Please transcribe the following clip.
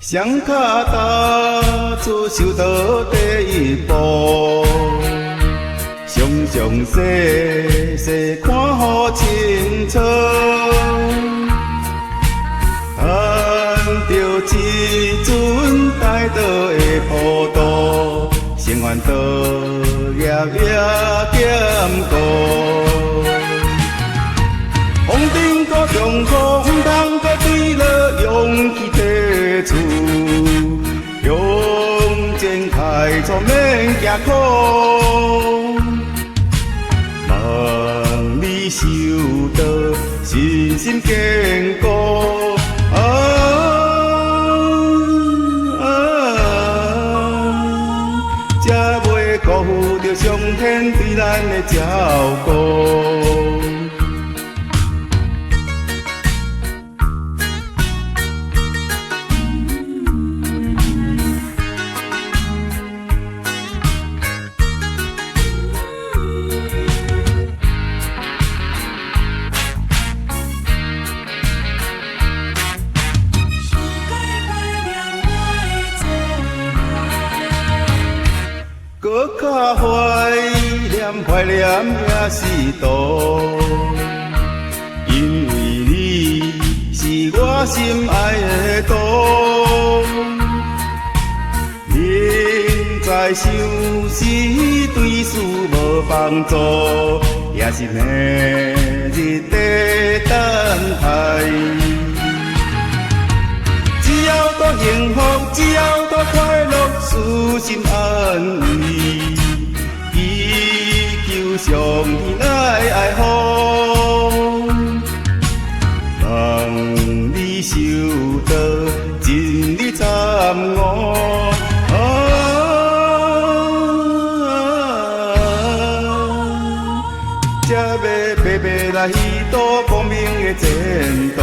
雙跤踏出修道第一步，常常細細看予清楚，趁著一陣大道的普渡，成願道業也兼顧。風頂閣強苦，毋通閣跌落，勇氣提出，向前開創免驚苦。望你修道，信心堅固。啊啊，才袂辜負著上天對咱的照顧。閣較懷念懷念也是道，因為你是我心愛的徒。明知相思對事無幫助，也是暝日在等待。只要多幸福，只要多快樂，舒心安慰，祈求上天來愛護，望你修道真理參悟。啊，才欲白白來虛度光明的前途。